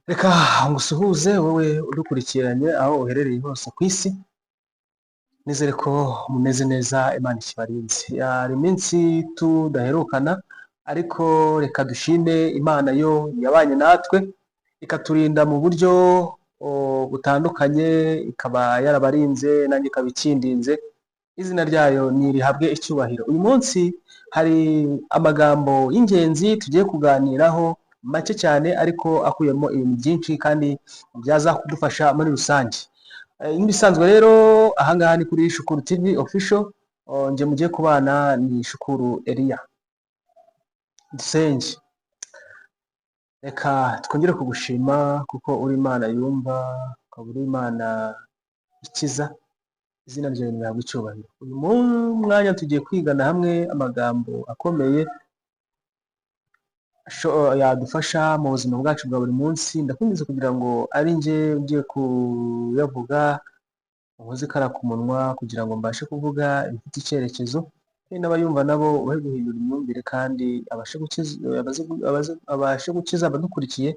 Reka ngusuhuze wowe udukurikiranye aho uherereye hose ku isi, nizere ko mumeze neza, Imana ikibarinze. Hari iminsi tudaherukana, ariko reka dushime Imana yo yabanye natwe ikaturinda mu buryo butandukanye, ikaba yarabarinze nanjye ikaba ikindinze, izina ryayo nirihabwe icyubahiro. Uyu munsi hari amagambo y'ingenzi tugiye kuganiraho, make cyane ariko akubiyemo ibintu byinshi kandi byaza kudufasha muri rusange. Nk'ibisanzwe rero, ahangaha ni kuri Shukuru TV Official, njye mugiye kubana ni Shukuru Eliya. Dusenge. Reka twongere kugushima kuko uri Imana yumva, ukaba uri Imana ikiza, izina ryawe rihabwe icyubahiro. Uyu mwanya tugiye kwigana hamwe amagambo akomeye yadufasha mu buzima bwacu bwa buri munsi. Ndakwinginze kugira ngo ari njye ugiye kuyavuga, unkoze ikara ku munwa kugira ngo mbashe kuvuga ibifite icyerekezo, kandi n'abayumva nabo babe guhindura imyumvire, kandi abashe gukiza abadukurikiye.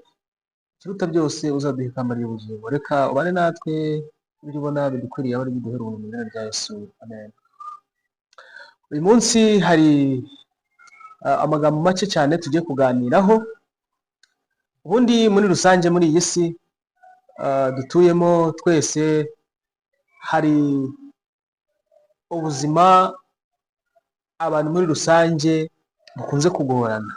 Ikiruta byose, uzaduha ikamba ry'ubugingo. Reka ubane natwe, ibyo ubona bidukwiriye abe ari byo uduhera ubuntu, mu izina rya Yesu, amen. Uyu munsi hari amagambo make cyane tugiye kuganiraho. Ubundi muri rusange, muri iyi si dutuyemo twese, hari ubuzima abantu muri rusange bukunze kugorana,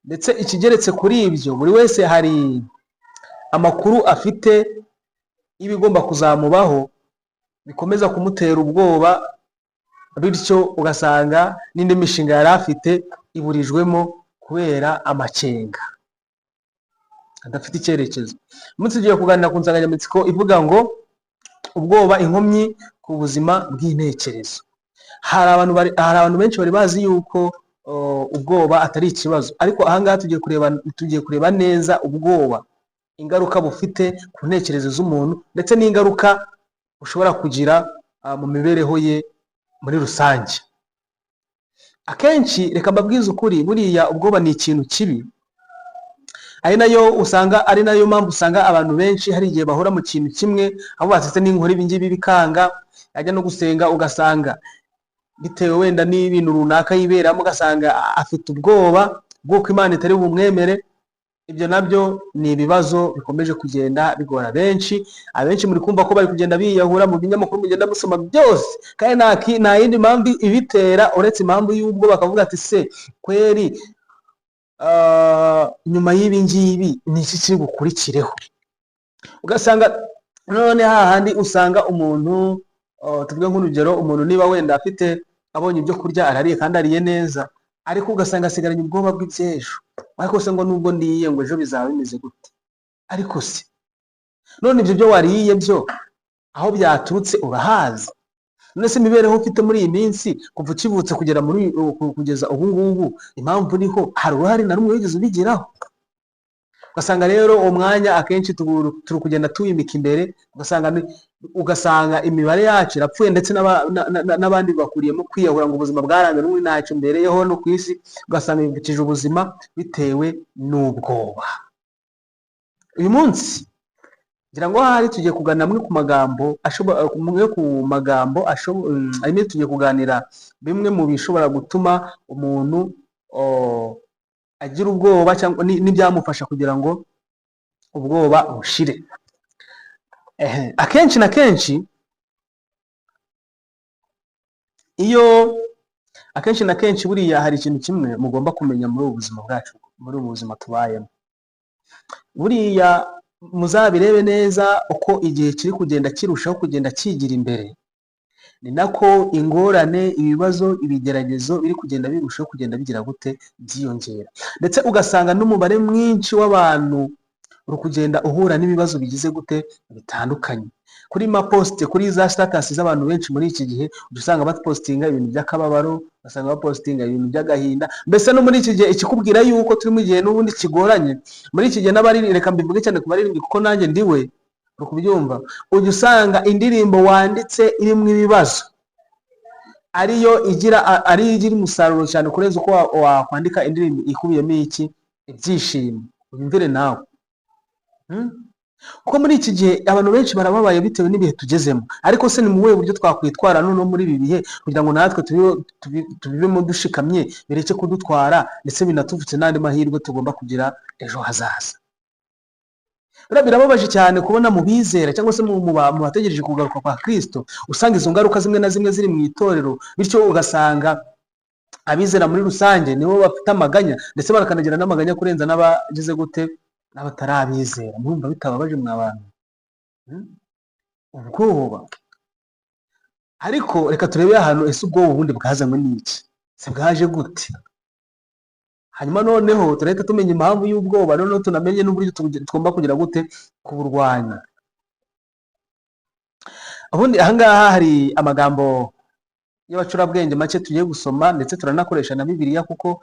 ndetse ikigeretse kuri ibyo, buri wese hari amakuru afite y'ibigomba kuzamubaho bikomeza kumutera ubwoba, bityo ugasanga n'indi mishinga yari afite iburijwemo kubera amakenga, adafite icyerekezo. Umunsi tugiye kuganira ku nsanganyamatsiko ivuga ngo ubwoba, inkomyi ku buzima bw'intekerezo. Hari abantu benshi bari bazi yuko ubwoba atari ikibazo, ariko ahangaha tugiye kureba neza ubwoba, ingaruka bufite ku ntekerezo z'umuntu, ndetse n'ingaruka bushobora kugira mu mibereho ye muri rusange. Akenshi, reka mbabwize ukuri, buriya ubwoba ni ikintu kibi, ari nayo mpamvu usanga abantu benshi hari igihe bahora mu kintu kimwe, aho basetse n'inkora ibi ngibi bikanga, yajya no gusenga ugasanga bitewe wenda n'ibintu runaka yiberamo, ugasanga afite ubwoba bw'uko Imana itari bumwemere. Ibyo nabyo ni ibibazo bikomeje kugenda bigora benshi. Abenshi muri kumva ko bari kugenda biyahura mu binyamakuru mugenda musoma byose, kandi nta yindi mpamvu ibitera uretse impamvu y'ubwo bakavuga ati: "Se kweri, nyuma y'ibi ngibi ni iki kiri bukurikireho?" Ugasanga none hahandi usanga umuntu, tuvuge nk'urugero, umuntu niba wenda afite, abonye ibyo kurya, arariye kandi ariye neza, ariko ugasanga asigaranye ubwoba bw'iby'ejo. Ariko se ngo nubwo ndiye, ngo ejo bizaba bimeze gute? Ariko se none ibyo byo wariye byo aho byaturutse urahazi? None se imibereho ufite muri iyi minsi, kuva ukivutse kugeza ubu ngubu, impamvu uriho hari uruhare na rumwe wigeze ubigiraho? Ugasanga rero uwo mwanya akenshi turi kugenda tuwimika imbere, ugasanga imibare yacu irapfuye, ndetse n'abandi bakuriyemo kwiyahura ngo ubuzima bwaranze, n'ubundi ntacyo mbereyeho no ku isi, ugasanga bivukije ubuzima bitewe n'ubwoba. Uyu munsi ngira ngo ahari tugiye kuganira amwe ku magambo ashobora, amwe ku magambo I mean, tugiye kuganira bimwe mu bishobora gutuma umuntu agira ubwoba, cyangwa n'ibyamufasha kugira ngo ubwoba bushire. Akenshi na kenshi buriya hari ikintu kimwe mugomba kumenya muri ubu buzima bwacu, muri ubu buzima tubayemo. Buriya muzabirebe neza, uko igihe kiri kugenda kirushaho kugenda kigira imbere, ni nako ingorane, ibibazo, ibigeragezo biri kugenda birushaho kugenda bigira gute? Byiyongera. Ndetse ugasanga n'umubare mwinshi w'abantu uri kugenda uhura n'ibibazo bigize gute? Bitandukanye. Kuri ma post, kuri za status z'abantu benshi muri iki gihe, ujya usanga bapostinga ibintu by'akababaro, ugasanga bapostinga ibintu by'agahinda. Mbese no muri iki gihe, ikikubwira yuko turi mu gihe n'ubundi kigoranye, muri iki gihe n'abaririmbyi, reka mbivuge cyane ku baririmbyi kuko nanjye ndiwe, uri kubyumva, ujya usanga indirimbo wanditse irimo ibibazo ariyo igira umusaruro cyane kurenza uko wakwandika indirimbo ikubiyemo iki? Ibyishimo. Wiyumvire nawe. Hmm? Kuko muri iki gihe abantu benshi barababaye bitewe n'ibihe tugezemo. Ariko se ni mu buhe buryo twakwitwara noneho muri ibi bihe, kugira ngo natwe tubibemo dushikamye, bireke kudutwara, ndetse binatuvutse n'andi mahirwe tugomba kugira ejo hazaza? Buriya birababaje cyane kubona mu bizera cyangwa se mu bategereje kugaruka kwa Kristo, usanga izo ngaruka zimwe na zimwe ziri mu itorero. Bityo ugasanga abizera muri rusange nibo bafite amaganya, ndetse bakanagira n'amaganya kurenza n'abagize gute, n'abatarabizera. Murumva bitababaje, mwa bantu? Ubwoba. Ariko reka turebe ahantu ese ubwoba ubundi bwazanywe n'iki? Se bwaje gute? Hanyuma noneho turahita tumenya impamvu y'ubwoba, noneho tunamenye n'uburyo tugomba kugira gute, kuburwanya. Ubundi ahangaha hari amagambo y'abacurabwenge make tugiye gusoma, ndetse turanakoresha na Bibiliya, kuko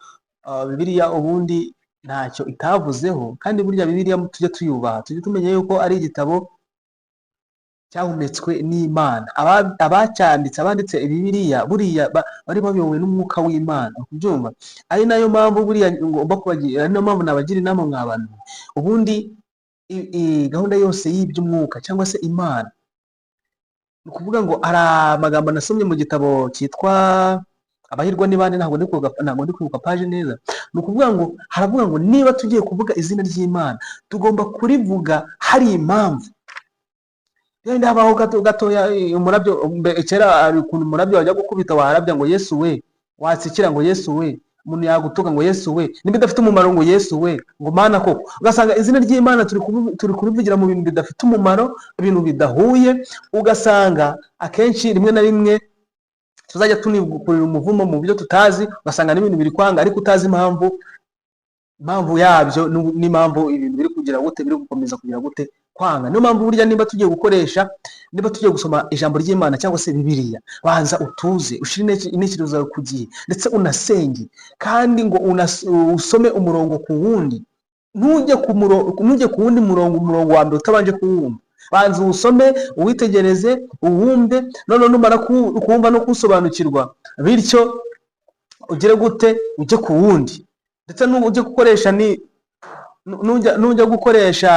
Bibiliya ubundi ntacyo itavuzeho. Kandi burya Bibiliya tujye tuyubaha, tujye tumenya yuko ari igitabo cyahumetswe n'Imana. Abacyanditse, abanditse Bibiliya, buriya bari bayobowe n'umwuka w'Imana, kubyumva. Ari nayo mpamvu buriya ngomba kubagira, ari nayo mpamvu nabagira inama, mwa bantu. Ubundi gahunda yose y'iby'umwuka cyangwa se Imana, ni ukuvuga ngo hari amagambo nasomye mu gitabo cyitwa "Abahirwa ni bande", ntabwo ndi kwibuka paje neza. Ni ukuvuga ngo haravuga ngo niba tugiye kuvuga izina ry'Imana, tugomba kurivuga hari impamvu. Yenda habaho gato gatoya, umurabyo kera hari ukuntu umurabyo wajya gukubita, waharabya ngo "Yesu we", watsikira ngo "Yesu we", umuntu yagutuka ngo "Yesu we", niba idafite umumaro ngo "Yesu we", ngo "Mana koko". Ugasanga izina ry'Imana turi kurivugira mu bintu bidafite umumaro, ibintu bidahuye. Ugasanga akenshi rimwe na rimwe tuzajya tunikurira umuvumo mu buryo tutazi, ugasanga n'ibintu biri kwanga ariko utazi impamvu yabyo, n'impamvu ibintu biri kugira gute, biri gukomeza kugira gute, kwanga. Niyo mpamvu burya niba tugiye gukoresha, niba tugiye gusoma ijambo ry'Imana cyangwa se Bibiliya, banza utuze, ushire intekerezo zawe ku gihe, ndetse unasenge, kandi ngo usome umurongo ku wundi. Ntujye ku wundi murongo, umurongo wa mbere utabanje kuwumva. Banza uwusome, uwitegereze, uwumve. Noneho numara kuwumva no kuwusobanukirwa, bityo ugire gute, ujye ku wundi. Ndetse nujya gukoresha ni nujya gukoresha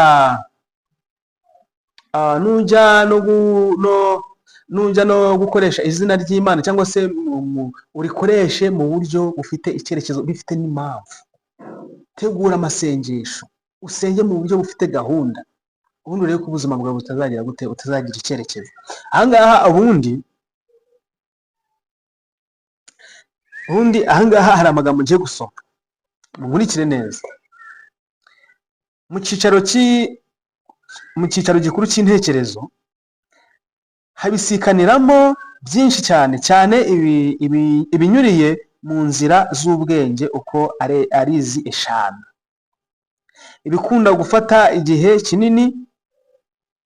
nujya no gu- no nujya no gukoresha izina ry'Imana cyangwa se urikoreshe mu buryo bufite icyerekezo, bifite n'impamvu. Tegura amasengesho, usenge mu buryo bufite gahunda, ubundi urebe ko ubuzima bwawe butazagira gute, butazagira icyerekezo. Ahangaha ubundi ahangaha hari amagambo ngiye gusoma, munkurikire neza. Mu cyicaro gikuru cy'intekerezo habisikaniramo byinshi cyane cyane ibinyuriye mu nzira z'ubwenge uko ari izi eshanu. Ibikunda gufata igihe kinini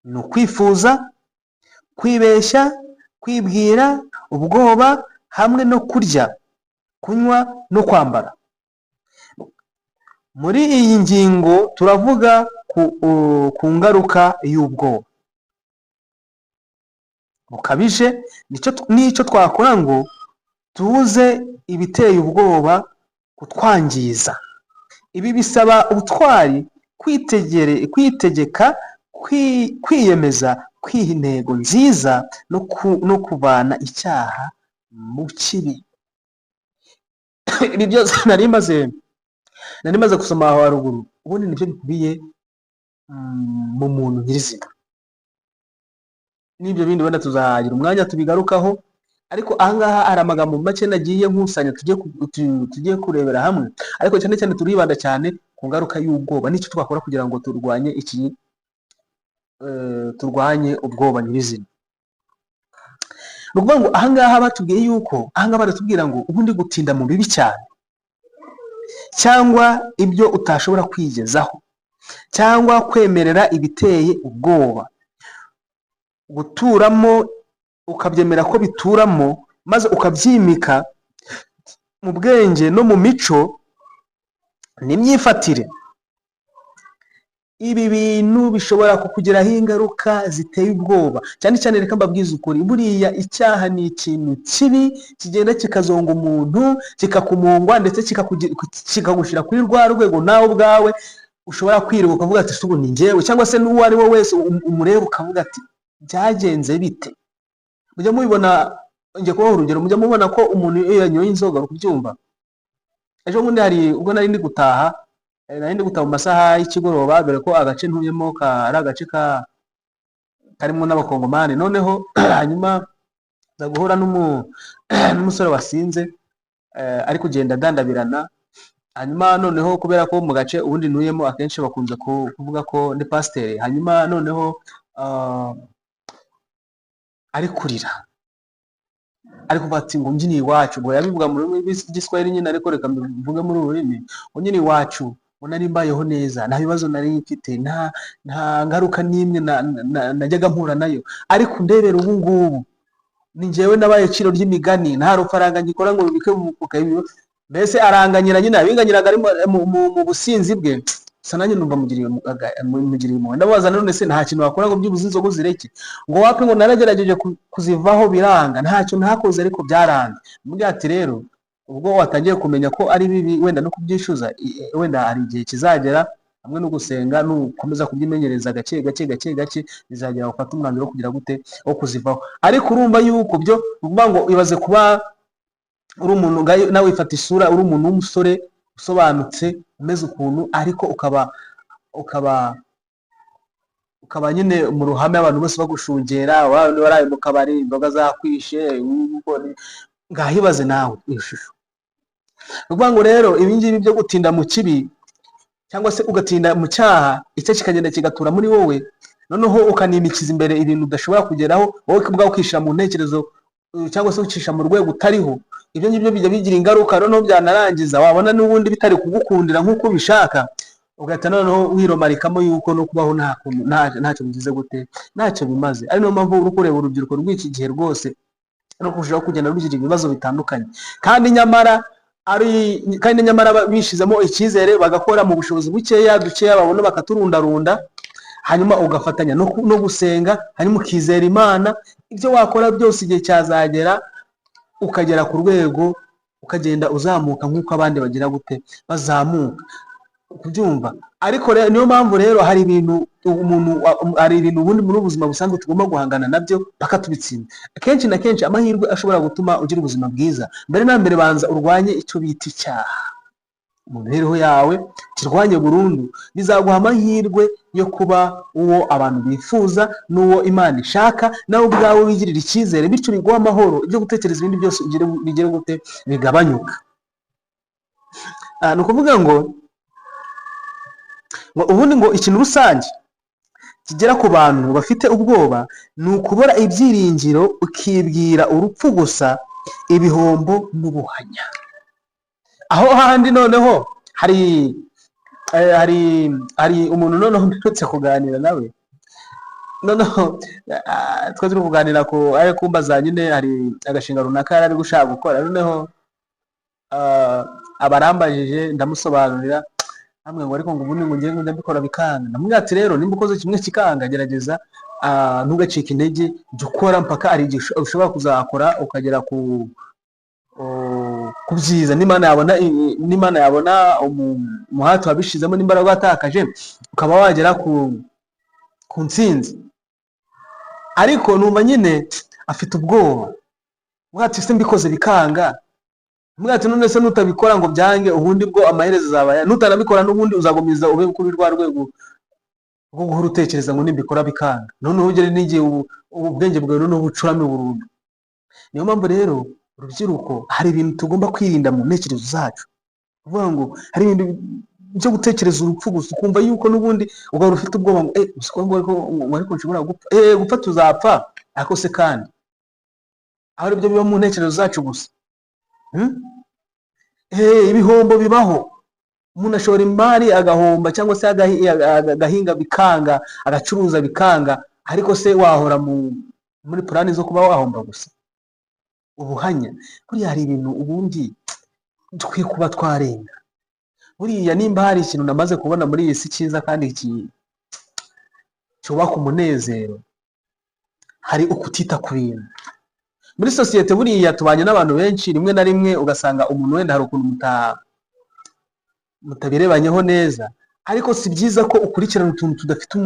ni ukwifuza, kwibeshya, kwibwira, ubwoba, hamwe no kurya, kunywa no kwambara. Muri iyi ngingo turavuga ku ngaruka y'ubwoba bukabije n'icyo twakora ngo tubuze ibiteye ubwoba kutwangiza. Ibi bisaba ubutwari, kwitegeka, kwiyemeza, kwiha intego nziza no kuvana icyaha mu kibi. Ibi byose nari maze gusoma aho haruguru, ubundi nibyo bikubiye mu muntu nyirizina. N'ibyo bindi wenda tuzagira umwanya tubigarukaho, ariko ahangaha hari amagambo make nagiye nkusanya tugiye kurebera hamwe. Ariko cyane cyane turibanda cyane ku ngaruka y'ubwoba n'icyo twakora kugira ngo turwanye iki, turwanye ubwoba nyirizina. Ni ukuvuga ngo ahangaha batubwiye yuko, ahangaha baratubwira ngo ubundi gutinda mu bibi cyane, cyangwa ibyo utashobora kwigezaho, cyangwa kwemerera ibiteye ubwoba guturamo, ukabyemera ko bituramo, maze ukabyimika mu bwenge no mu mico n'imyifatire, ibi bintu bishobora kukugiraho ingaruka ziteye ubwoba cyane cyane. Reka mbabwize ukuri, buriya icyaha ni ikintu kibi kigenda kikazonga umuntu, kikakumungwa, ndetse kikagushyira kuri rwa rwego nawe ubwawe. Ushobora kwirirwa ukavuga ati: "Ubu ni njyewe?" Cyangwa se n'uwo ari we wese umureba ukavuga ati: "Byagenze bite?" Mujya mubibona, njye kubaha urugero, mujya mubona ko umuntu iyo yanyoye inzoga, uri kubyumva. Ejo bundi hari ubwo nari ndi gutaha, nari ndi gutaha mu masaha y'ikigoroba, dore ko agace ntuyemo ari agace karimo n'Abakongomani. Noneho hanyuma nza guhura n'umusore wasinze, ari kugenda adandabirana. Hanyuma noneho kubera ko mu gace ubundi ntuyemo akenshi bakunze kuvuga ko ndi pasiteri, hanyuma noneho ari kurira, ari kuvuga ati ngo mbyini iwacu, ngo yabivuga mu rurimi rw'Igiswahili nyine, ariko reka mbivuge muri uru rurimi, ngo nyine iwacu ngo nari mbayeho neza, nta bibazo nari mfite, nta ngaruka n'imwe najyaga mpura nayo, ariko ndebera ubu ngubu ni njyewe nabaye iciro ry'imigani, nta rufaranga ngikora ngo rubike mu mufuka. Mbese aranganyira nyine, abinganyiraga ari mu businzi bwe. Gusa nanjye numva mugiriye impuhwe. Ndabaza: "None se nta kintu wakora ngo byibuze inzoga uzireke?" Ngo wapi, ngo naragerageje kuzivaho biranga, ntacyo ntakoze ariko byaranze. Mubwira ati: "Rero ubwo watangiye kumenya ko ari bibi, wenda no kubyishyuza, wenda hari igihe kizagera hamwe no gusenga, nukomeza kubyimenyereza gake gake gake gake, bizagera ufate umwanzuro wo kugira gute, wo kuzivaho." Ariko urumva yuko byo ni ukuvuga ngo ibaze kuba uri umuntu nawe wifata isura, uri umuntu w'umusore usobanutse umeze ukuntu, ariko ukaba nyine mu ruhame abantu bose bagushungera, waba waraye mu kabari, inzoga zakwishe. Ngaho ibaze nawe iyo shusho. Ni ukuvuga ngo rero ibi ngibi byo gutinda mu kibi cyangwa se ugatinda mu cyaha, icyo kikagenda kigatura muri wowe, noneho ukanimikiza imbere ibintu udashobora kugeraho, wowe ubwawe ukishyira mu ntekerezo cyangwa se ukicisha mu rwego utariho, ibyo ngibyo bijya bigira ingaruka. Noneho byanarangiza wabona n'ubundi bitari kugukundira nk'uko ubishaka, ugahita noneho wiromarikamo yuko no kubaho ntacyo bigize gute, ntacyo bimaze. Ari niyo mpamvu uri kureba urubyiruko rw'iki gihe rwose no kurushaho kugenda rugira ibibazo bitandukanye, kandi nyamara bishizemo icyizere, bagakora mu bushobozi bukeya dukeya babona bakaturundarunda, hanyuma ugafatanya no gusenga, hanyuma ukizera Imana, ibyo wakora byose igihe cyazagera ukagera ku rwego, ukagenda uzamuka nk'uko abandi bagira gute, bazamuka, kubyumva. Ariko rero niyo mpamvu rero hari ibintu ubundi muri ubu buzima busanzwe tugomba guhangana nabyo paka tubitsinda. Kenshi na kenshi amahirwe ashobora gutuma ugira ubuzima bwiza, mbere na mbere banza urwanye icyo bita icyaha mu mibereho yawe, kirwanye burundu. Bizaguha amahirwe yo kuba uwo abantu bifuza n'uwo Imana ishaka, nawe ubwawe wigirira icyizere, bityo biguha amahoro, ibyo gutekereza ibindi byose bigere gute, bigabanyuka. Ni ukuvuga ngo ubundi ngo ikintu rusange kigera ku bantu bafite ubwoba ni ukubura ibyiringiro, ukibwira urupfu gusa, ibihombo n'ubuhanya. Aho handi noneho hari umuntu noneho mperutse kuganira nawe, noneho twari turi kuganira ku ari kumbaza nyine, hari agashinga runaka yari ari gushaka gukora. Noneho abarambajije, ndamusobanurira hamwe ngo ariko ngo ubundi ngo ngiye ngo ndabikora bikanga. Ndamubwira ati: "Rero nimba ukoze kimwe kikanga, gerageza, ntugacike intege, jya ukora mpaka hari igihe ushobora kuzakora ukagera ku byiza, n'Imana yabona umuhati wabishizemo n'imbaraga watakaje, ukaba wagera ku ntsinzi." Ariko numva nyine afite ubwoba. Mubwira ati: "Se mbikoze bikanga?" Mubwira ati: "None se nutabikora ngo byange, ubundi bwo amaherezo azaba aya? Nutanabikora n'ubundi uzagumiza ube kuri rwa rwego rwo guhora utekereza ngo nimbikora bikanga, noneho ugere n'igihe ubwenge bwawe noneho bucurame burundu." Niyo mpamvu rero urubyiruko hari ibintu tugomba kwirinda mu ntekerezo zacu, kuvuga ngo hari ibintu byo gutekereza urupfu gusa, ukumva yuko n'ubundi ugahora ufite ubwoba ngo uzi ko ngo ariko nshobora gupfa, gupfa tuzapfa. Ariko se kandi aho aribyo biba mu ntekerezo zacu gusa, Ibihombo bibaho, umuntu ashora imari agahomba, cyangwa se agahinga bikanga, agacuruza bikanga, ariko se wahora muri plan zo kuba wahomba gusa? Ubuhanya, buriya hari ibintu ubundi dukwiye kuba twarenga. Buriya nimba hari ikintu namaze kubona muri iyi si cyiza kandi cyubaka umunezero, hari ukutita ku bintu muri sosiyete. Buriya tubanye n'abantu benshi, rimwe na rimwe ugasanga umuntu wenda hari ukuntu mutabirebanyeho neza. Ariko si byiza ko ukurikirana utuntu tudafite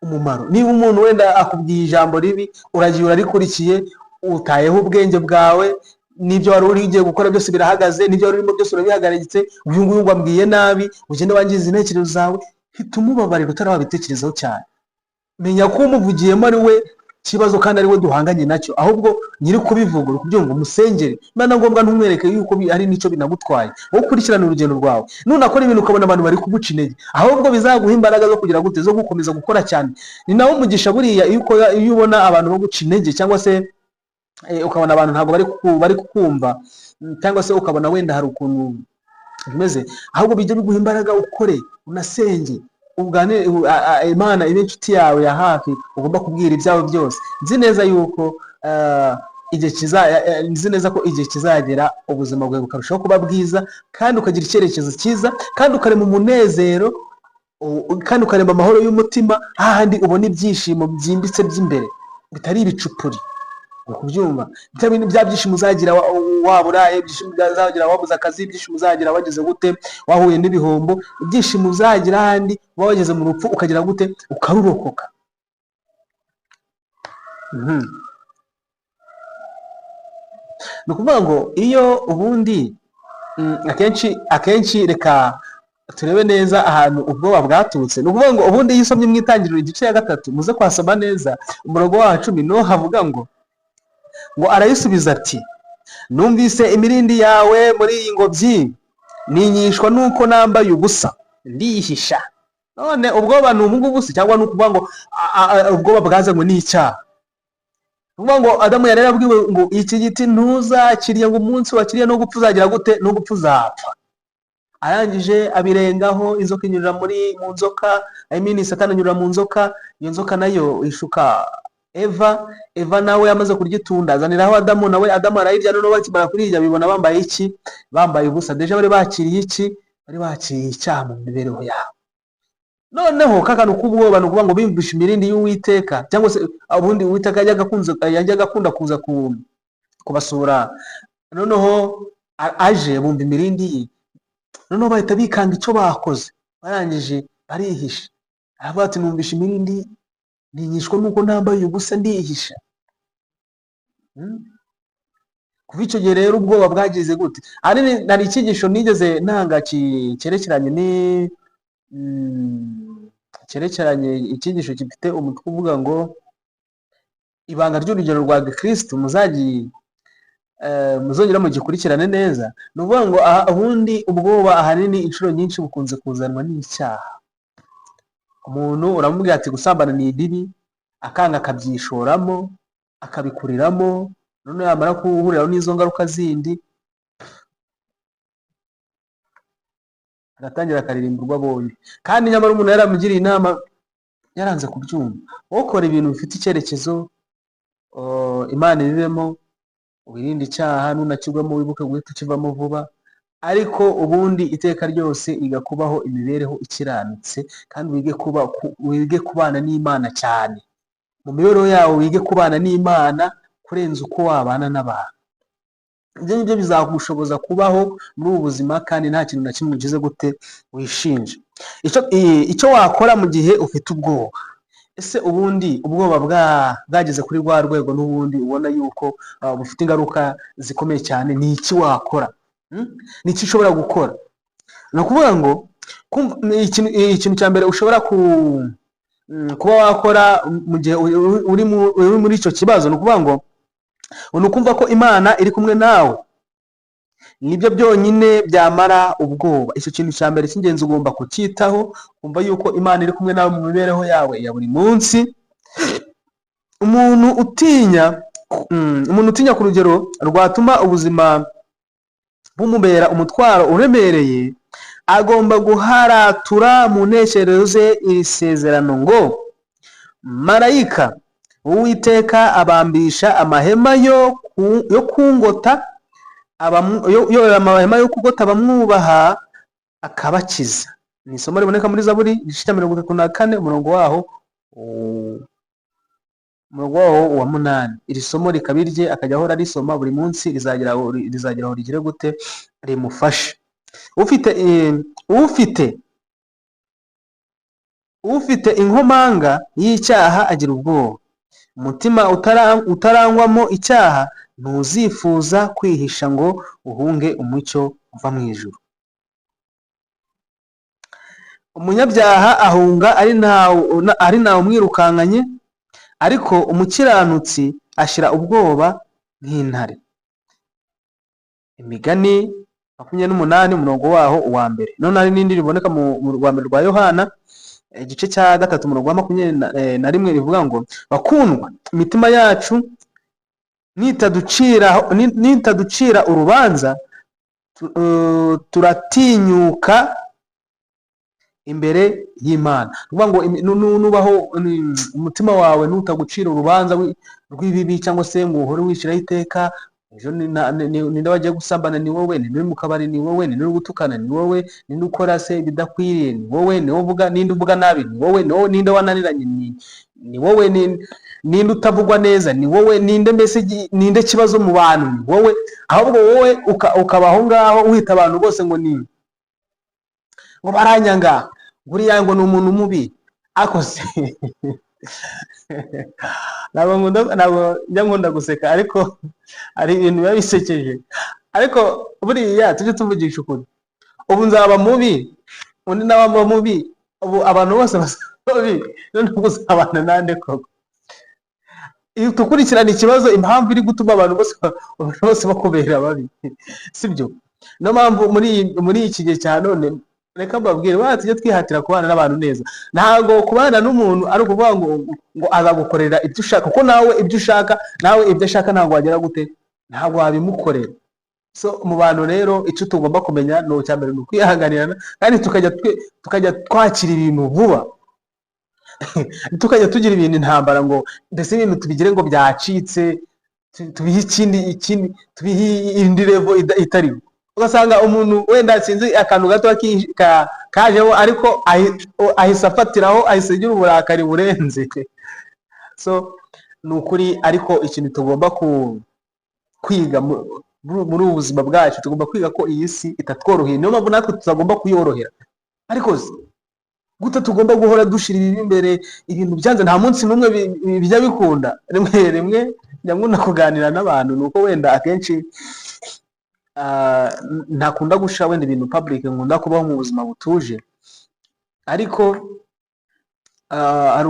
umumaro. Niba umuntu wenda akubwiye ijambo ribi, uragiye urarikurikiye, utayeho ubwenge bwawe, n'ibyo wari uri ugiye gukora byose birahagaze, n'ibyo wari urimo byose urabihagaritse. Uyu nguyu ngo ambwiye nabi, ugende wangiza intekerezo zawe. Hita umubabarira utarawabitekerezaho cyane. Menya ko umuvugiyemo ari we kibazo kandi ari we duhanganye nacyo, ahubwo nyiri kubivuga, uri kubyumva, umusengere. Niba na ngombwa ntumwereke yuko ari nicyo binagutwaye. Wowe ukurikirane urugendo rwawe. Nunakora ibintu ukabona abantu bari kuguca intege, ahubwo bizaguha imbaraga zo kugira gute? Zo gukomeza gukora cyane. Ni nawo umugisha buriya, iyo ukora, iyo ubona abantu baguca intege, cyangwa se ukabona abantu ntabwo bari kukumva, cyangwa se ukabona wenda hari ukuntu bimeze, ahubwo bijya biguha imbaraga, ukore, unasenge, uganire, Imana ibe inshuti yawe ya hafi ugomba kubwira ibyawe byose. Nzi neza yuko igihe kiza, nzi neza ko igihe kizagera ubuzima bwawe bukarushaho kuba bwiza, kandi ukagira icyerekezo cyiza, kandi ukarema umunezero, kandi ukarema amahoro y'umutima, hahandi ubona ibyishimo byimbitse by'imbere bitari ibicupuri. Uri kubyumva? Bya bintu, bya byishimo uzagira waba uraye, ibyishimo uzagira wabuze akazi, ibyishimo uzagira wagize gute, wahuye n'ibihombo, ibyishimo uzagira ahandi uba wageze mu rupfu ukagira gute, ukarurokoka. Ni ukuvuga ngo iyo ubundi akenshi reka turebe neza ahantu ubwoba bwaturutse. Ni ukuvuga ngo ubundi iyo usomye mu Itangiriro igice ya 3, muze kwasoma neza, umurongo wa 10, niho havuga ngo arayisubiza ati: "Numvise imirindi yawe muri iyi ngobyi, ninyishwa nuko nambaye ubusa, ndihisha." None ubwoba ni ubungubu se, cyangwa ni ukuvuga ngo ubwoba bwazanywe n'icyaha? Ni ukuvuga ngo Adamu yari yarabwiwe ngo iki giti ntuzakirye, ngo umunsi wakiriye no gupfa uzagira gute? No gupfa uzapfa. Arangije abirengaho, inzoka inyurira mu nzoka, I mean Satani anyurira mu nzoka, iyo nzoka nayo ishuka Eva. Eva nawe amaze kurya itunda azaniraho Adamu, nawe Adamu arayirya. Noneho bakimara kurirya bibona bambaye iki? Bambaye ubusa. Déjà bari bakiriye iki? Bari bakiriye icyaha mu mibereho yabo. Noneho kakantu k'ubwoba, ni ukuvuga ngo biyumvisha imirindi y'Uwiteka, cyangwa se ubundi Uwiteka yajyaga akunda kuza kubasura. Noneho aje bumva imirindi ye, noneho bahita bikanga icyo bakoze, barangije barihisha. Aravuga ati: "Numvisha imirindi, ninyishwa nuko nambaye ubusa, ndihisha." Kuva icyo gihe rero ubwoba bwagize gute? Ahanini hari icyigisho nigeze ntanga cyerekeranye ni cyerekeranye icyigisho gifite umutwe uvuga ngo "Ibanga ry'urugero rwa gikristo". Muzagi muzongera mugikurikirane neza. Ni ukuvuga ngo aha ubundi ubwoba ahanini inshuro nyinshi bukunze kuzanwa n'icyaha. Umuntu uramubwira ati gusambana ni ibibi, akanga, akabyishoramo, akabikuriramo, noneho yamara guhuriraho n'izo ngaruka zindi, agatangira akaririmba urwo abonye, kandi nyamara umuntu yaramugiriye inama yaranze kubyumva. Wowe ukora ibintu bifite icyerekezo, Imana ibibemo, wirinde icyaha, nunakigwamo wibuke guhita ukivamo vuba. Ariko ubundi iteka ryose iga kubaho imibereho ikiranutse, kandi wige kubana n'Imana cyane mu mibereho yawe, wige kubana n'Imana kurenza uko wabana n'abantu. Ibyo ngibyo bizagushoboza kubaho muri ubu buzima kandi nta kintu na kimwe ugize gute wishinja. Icyo wakora mu gihe ufite ubwoba: ese ubundi ubwoba bwageze kuri rwa rwego n'ubundi ubona yuko bufite ingaruka zikomeye cyane, ni iki wakora? Ni iki ushobora gukora? Ni ukuvuga ngo ikintu cya mbere ushobora kuba wakora mu gihe uri muri icyo kibazo, ni ukuvuga ngo ni ukumva ko Imana iri kumwe nawe. Nibyo byonyine byamara ubwoba. Icyo kintu cya mbere cy'ingenzi ugomba kucyitaho, kumva yuko Imana iri kumwe nawe mu mibereho yawe ya buri munsi. Umuntu utinya ku rugero rwatuma ubuzima bumubera umutwaro uremereye, agomba guharatura mu ntekerezo ze iri sezerano ngo: "Marayika w'Uwiteka abambisha amahema yo kungota amahema yo kugota abamwubaha, akabakiza." Ni isomo riboneka muri Zaburi igice cya 34, umurongo waho wa 8. Iri somo rikaba irye, akajya ahora arisoma buri munsi, rizagera aho rigire gute? Rimufashe. Ufite Ufite inkomanga y'icyaha agira ubwoba. Umutima utarangwamo icyaha ntuzifuza kwihisha ngo uhunge umucyo uva mu ijuru. Umunyabyaha ahunga ari ntawe umwirukankanye, ariko umukiranutsi ashira ubwoba nk'intare. Imigani 28, umurongo waho uwa mbere. None hari n'indi riboneka mu rwa mbere rwa Yohana, igice cya 3, umurongo wa 21, rivuga ngo: "Bakundwa, imitima yacu nitaducira urubanza, turatinyuka imbere y'Imana." Ni ukuvuga ngo nubaho umutima wawe nutagucira urubanza rw'ibibi, cyangwa se ngo uhore wishyiraho iteka, ejo ninde wagiye gusambana? Ni wowe. Ninde uri mu kabari? Ni wowe. Ninde uri gutukana? Ni wowe. Ninde ukora se ibidakwiriye? Ni wowe. Ni wowe uvuga. Ninde uvuga nabi? Ni wowe. Ni wowe. Ninde wananiranye? Ni wowe. Ninde utavugwa neza? Ni wowe. Ninde mbese ninde kibazo mu bantu? Ni wowe. Ahubwo wowe ukaba aho ngaho wita abantu bose ngo ni ngo baranyanga, buriya ngo ni umuntu mubi. Ariko se ntabwo njya nkunda guseka, ariko hari ibintu biba bisekeje. Ariko buriya tujye tuvugisha ukuri, ubu nzaba mubi, undi nawe aba mubi, ubu abantu bose basa babi, none uzabana nande koko? Iyo tukurikirana ikibazo, impamvu iri gutuma abantu bose bakubera babi, sibyo? Niyo mpamvu muri iki gihe cya none, reka mbabwire ba, tujye twihatira kubana n'abantu neza. Ntabwo kubana n'umuntu ari ukuvuga ngo azagukorera ibyo ushaka, kuko nawe ibyo ushaka, nawe ibyo ashaka, ntabwo wagera gute, ntabwo wabimukorera. So mu bantu rero, icyo tugomba kumenya ni icya mbere ni ukwihanganirana, kandi tukajya twakira ibintu vuba, tukajya tugira ibintu intambara, ngo mbese ibintu tubigire ngo byacitse, tubihe ikindi, tubihe indi level itariho. Ugasanga umuntu wenda sinzi akantu gato kajeho, ariko ahise afatiraho, ahise agira uburakari burenze. So ni ukuri, ariko ikintu tugomba kwiga muri ubu buzima bwacu, tugomba kwiga ko iyi si itatworoheye. Niyo mpamvu natwe tutagomba kuyorohera. Ariko se gute tugomba guhora dushira ibibi imbere? Ibintu byanze, nta munsi n'umwe bijya bikunda. Rimwe rimwe njya nkunda kuganira n'abantu, ni uko wenda akenshi ntakunda gushira wenda ibintu public, nkunda kubaho mu buzima butuje. Ariko hari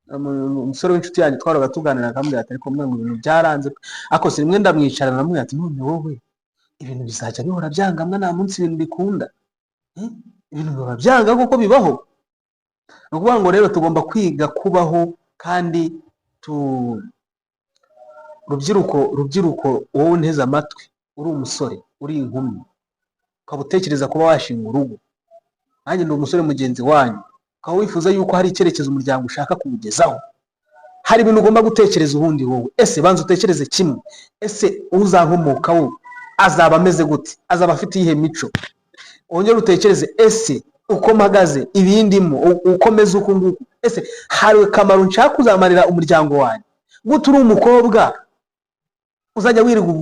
umusore w'inshuti yanjye twaroga tuganira, akambwira ati: "Ariko mwe ngo ibintu byaranze." Ariko si rimwe ndamwicara, ndamubwira ati: "None wowe ibintu bizajya bihora byanga mwa? Nta munsi ibintu bikunda? Eh? Ibintu bihora byanga kuko bibaho." Ni ukuvuga ngo rero tugomba kwiga kubaho. Kandi tu rubyiruko, rubyiruko, wowe unteze amatwi, uri umusore, uri inkumi, ukaba utekereza kuba washinga urugo, nanjye ndi umusore mugenzi wanyu, ukaba wifuza yuko hari icyerekezo umuryango ushaka kuwugezaho, hari ibintu ugomba gutekereza. Ubundi wowe ese banza utekereze kimwe: ese uzankomokaho azaba ameze gute? Azaba afite iyihe mico? Wongere utekereze: ese uko mpagaze, ibindimo, uko meze uku nguku, ese hari akamaro nshaka kuzamarira umuryango wanjye? Gute uri umukobwa uzajya wirirwa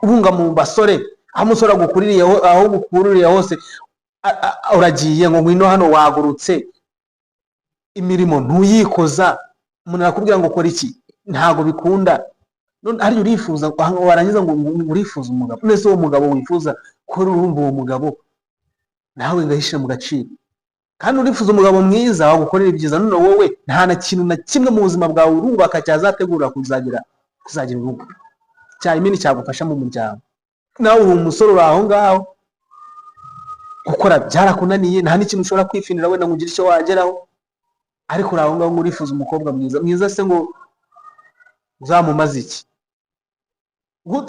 ubunga mu basore, aho umusore agukuririye, aho gukururiye hose uragiye, ngo ngwino hano, wagurutse, imirimo ntuyikoza, umuntu arakubwira ngo kora iki, ntabwo bikunda. None hariya urifuza, warangiza ngo urifuza umugabo. None se uwo mugabo wifuza, ko urumva uwo mugabo nawe ngahishyira mu gaciro, kandi urifuza umugabo mwiza wagukorera ibyiza, none wowe nta na kintu na kimwe mu buzima bwawe urubaka cyazategura kuzagira urugo cyane cyagufasha mu muryango? Nawe uri umusore, uri aho ngaho, gukora byarakunaniye, nta n'ikintu ushobora kwifinira wenda ngo ugire icyo wageraho, ariko uri aho ngaho ngo urifuza umukobwa mwiza. Mwiza se ngo uzamumaze iki?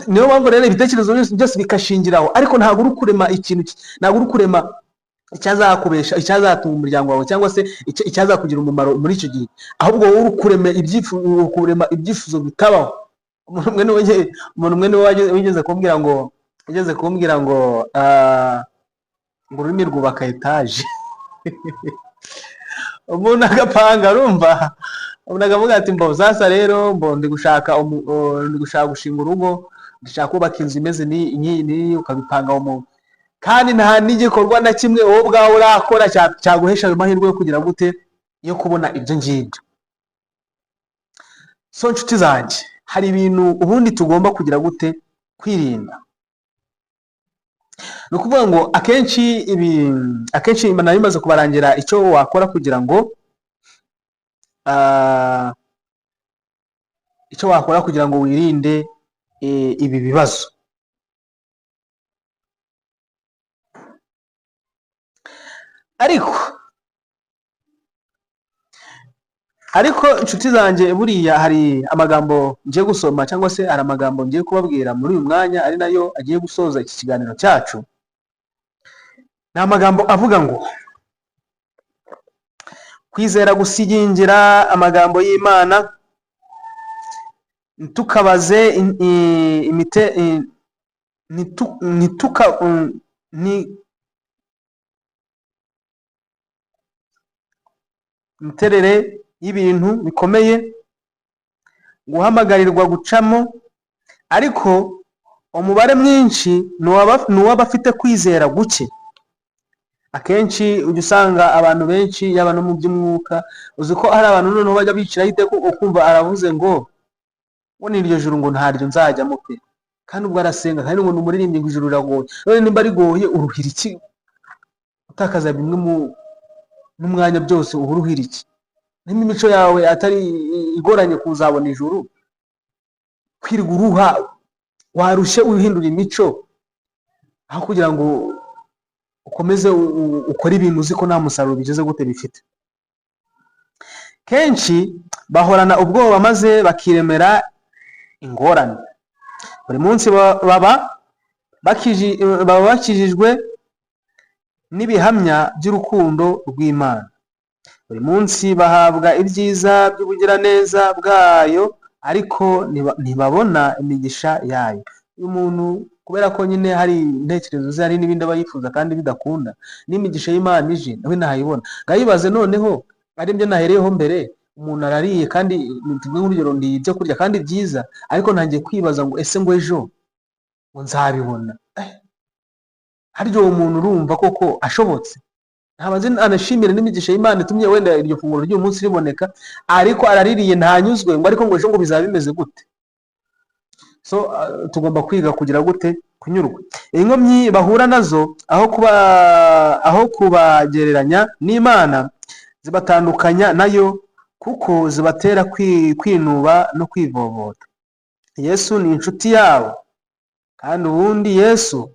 Niyo mpamvu rero ibitekerezo byose bikashingiraho, ariko ntabwo uri kurema ikintu ntabwo uri kurema icyazakubesha, icyazatunga umuryango wawe, cyangwa se icyazakugira umumaro muri icyo gihe. Ahubwo wowe uri kurema ibyifuzo, kurema ibyifuzo bitabaho. Umuntu umwe niwe wigeze kumbwira ngo ngo ururimi rwubaka etaje. Umuntu agapanga, arumva umuntu akavuga ati: "Mbo sasa rero mbo ndi gushaka gushinga urugo, ndashaka kubaka inzu imeze nk'iyi n'iyi." Ukabipanga mu Kandi nta n'igikorwa na kimwe wowe ubwawe urakora cyaguhesha ayo mahirwe yo kugira gute, yo kubona ibyo ngibyo. So nshuti zanjye, hari ibintu ubundi tugomba kugira gute, kwirinda. Ni ukuvuga ngo akenshi ibi, akenshi nari maze kubarangira icyo wakora kugira ngo icyo wakora kugira ngo wirinde ibi bibazo. Ariko inshuti zanjye, buriya hari amagambo ngiye gusoma, cyangwa se hari amagambo ngiye kubabwira muri uyu mwanya, ari nayo agiye gusoza iki kiganiro cyacu. Ni amagambo avuga ngo kwizera gusigingira amagambo y'Imana, ntitukabaze imite ntituka ni imiterere y'ibintu bikomeye guhamagarirwa gucamo, ariko umubare mwinshi ni uw'abafite kwizera guke. Akenshi ujya usanga abantu benshi, yaba no mu by'umwuka, uzi ko hari abantu noneho bajya biciraho iteka, ukumva aravuze ngo ni iryo juru ngo ntaryo nzajyamo pe, kandi ubwo arasenga, kandi ngo ni umuririmbyi, ngo ijuru riragoye. None nimba rigoye, uruhira iki? Utakaza bimwe mu n'umwanya byose, uba uruhira iki? Nimba imico yawe atari igoranye kuzabona ijuru, kwirirwa uruha, warushye uhindura imico aho kugira ngo ukomeze ukore ibintu uzi ko nta musaruro bigeze gute bifite. Kenshi bahorana ubwoba maze bakiremera ingorane. Buri munsi baba bakijijwe n'ibihamya by'urukundo rw'Imana. Buri munsi bahabwa ibyiza by'ubugiraneza bwayo, ariko ntibabona imigisha yayo. Uyu muntu, kubera ko nyine hari intekerezo ze, hari n'ibindi aba yifuza kandi bidakunda, n'imigisha y'Imana ije nawe ntayibona. Ngayibaze noneho ari byo nahereyeho mbere, umuntu arariye, kandi tuvuge nk'urugero ndiye ibyo kurya kandi byiza, ariko ntangiye kwibaza ngo ese ngo ejo ngo nzabibona? Harya uwo muntu urumva koko ashobotse? Ntabanze anashimire n'imigisha y'Imana itumye wenda iryo funguro ry'uyu munsi riboneka, ariko araririye ntanyuzwe, ngo ariko ngo ejo ngo bizaba bimeze gute? So tugomba kwiga kugira gute, kunyurwa. Inkomyi bahura nazo, aho kubagereranya n'Imana, zibatandukanya nayo, kuko zibatera kwinuba no kwivovota. Yesu ni inshuti yabo, kandi ubundi Yesu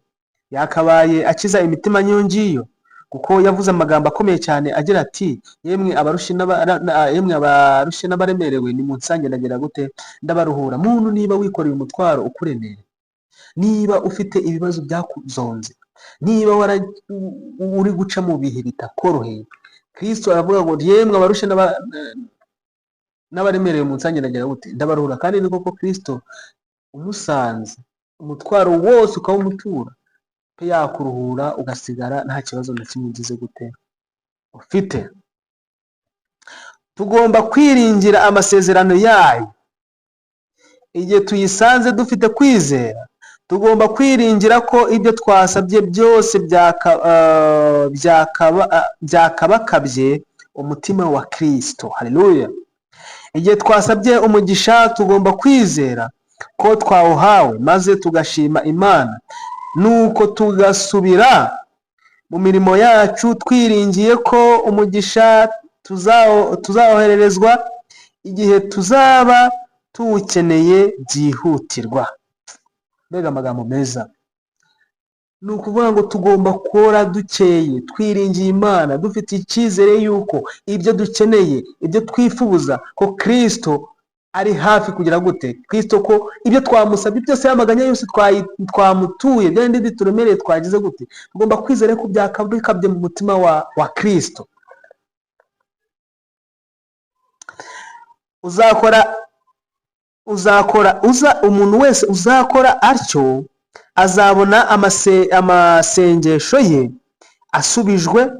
yakabaye akiza imitima nk'iyo ngiyo, kuko yavuze amagambo akomeye cyane agira ati: "Yemwe abarushye n'abaremerewe, nimunsange ndagira gute, ndabaruhura." Muntu, niba wikoreye umutwaro ukuremereye, niba ufite ibibazo byakuzonze, niba uri guca mu bihe bitakoroheye, Kristo aravuga ngo: "Yemwe abarushye n'abaremerewe, munsange ndagira gute, ndabaruhura." Kandi ni koko, Kristo umusanze umutwaro wose ukawumutura pe, yakuruhura ugasigara nta kibazo na kimwe ugize gute ufite. Tugomba kwiringira amasezerano yayo igihe tuyisanze dufite kwizera. Tugomba kwiringira ko ibyo twasabye byose byakabakabye umutima wa Kristo. Haleluya! Igihe twasabye umugisha, tugomba kwizera ko twawuhawe, maze tugashima Imana, nuko tugasubira mu mirimo yacu twiringiye ko umugisha tuzawohererezwa igihe tuzaba tuwukeneye byihutirwa. Mbega amagambo meza! Ni ukuvuga ngo tugomba gukora dukeye, twiringiye Imana, dufite icyizere yuko ibyo dukeneye, ibyo twifuza, ko Kristo ari hafi kugira gute, Kristo ko ibyo twamusabye byose, yamaganya yose twamutuye, bya bindi bituremereye twagize gute, tugomba kwizera ko byakabikabye mu mutima wa Kristo. Uzakora uza umuntu wese uzakora atyo azabona amasengesho ye asubijwe.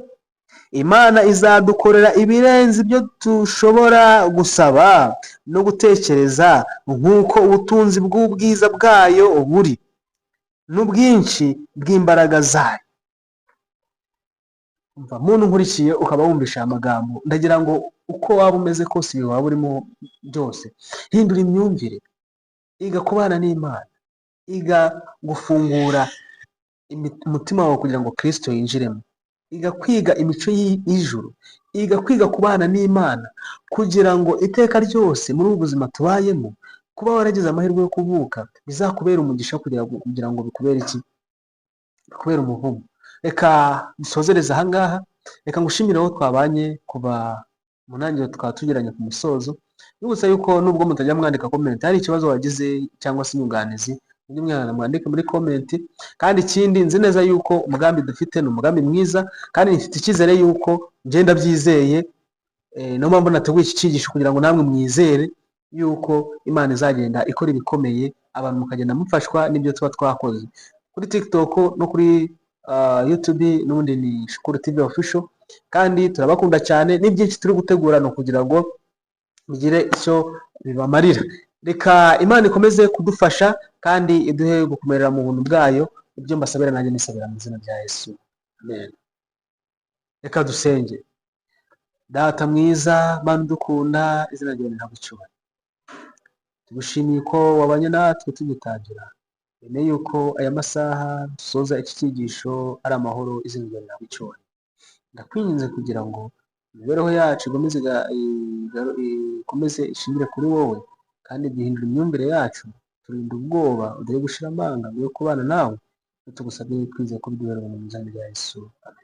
Imana izadukorera ibirenze ibyo dushobora gusaba no gutekereza, nk'uko ubutunzi bw'ubwiza bwayo buri n'ubwinshi bw'imbaraga zayo. Umva muntu nkurikiye, ukaba wumvisha aya magambo, ndagira ngo uko waba umeze kose, ibi waba urimo byose, hindura imyumvire, iga kubana n'Imana, iga gufungura umutima wawe kugira ngo Kristo yinjiremo, iga kwiga imico y'ijuru, iga kwiga kubana n'Imana, kugira ngo iteka ryose muri ubu buzima tubayemo, kuba waragize amahirwe yo kuvuka bizakubera umugisha, kugira ngo bikubere iki? Bikubere umuvumo. Reka dusozereze ahangaha. Reka ngushimire aho twabanye kuva mu ntangiriro, tukaba tugeranye ku musozo. Nibutsa yuko nubwo mutajya mwandika comment, hari ikibazo wagize cyangwa se inyunganizi, mujye mwihangana mwandike muri comment. Kandi ikindi, nzi neza yuko umugambi dufite ni umugambi mwiza, kandi mfite icyizere yuko ngenda byizeye. Niyo mpamvu nateguye iki cyigisho, kugira ngo namwe mwizere yuko Imana izagenda ikora ibikomeye, abantu mukagenda mufashwa n'ibyo tuba twakoze kuri TikTok no kuri YouTube. N'ubundi ni Shukuru TV Official, kandi turabakunda cyane. Ni byinshi turi gutegura, ni ukugira ngo bigire icyo bibamarira. Reka Imana ikomeze kudufasha kandi iduhe gukomerera mu buntu bwayo. Ibyo mbasabira nanjye nisabira mu izina rya Yesu, amen. Reka dusenge. Data mwiza, Mana udukunda, izina ryawe ntabwo icyubahiro. Tugushimiye ko wabanye natwe tugitangira. Wemeye yuko aya masaha dusoza iki cyigisho ari amahoro, izina ryawe ntabwo icyubahiro. Ndakwinginze kugira ngo imibereho yacu ikomeze ishingire kuri wowe, kandi duhindura imyumvire yacu, turinda ubwoba, uduhe gushira amanga yo kubana nawe. Tugusabye twizeye ko biduhera mu izina rya Yesu, amen.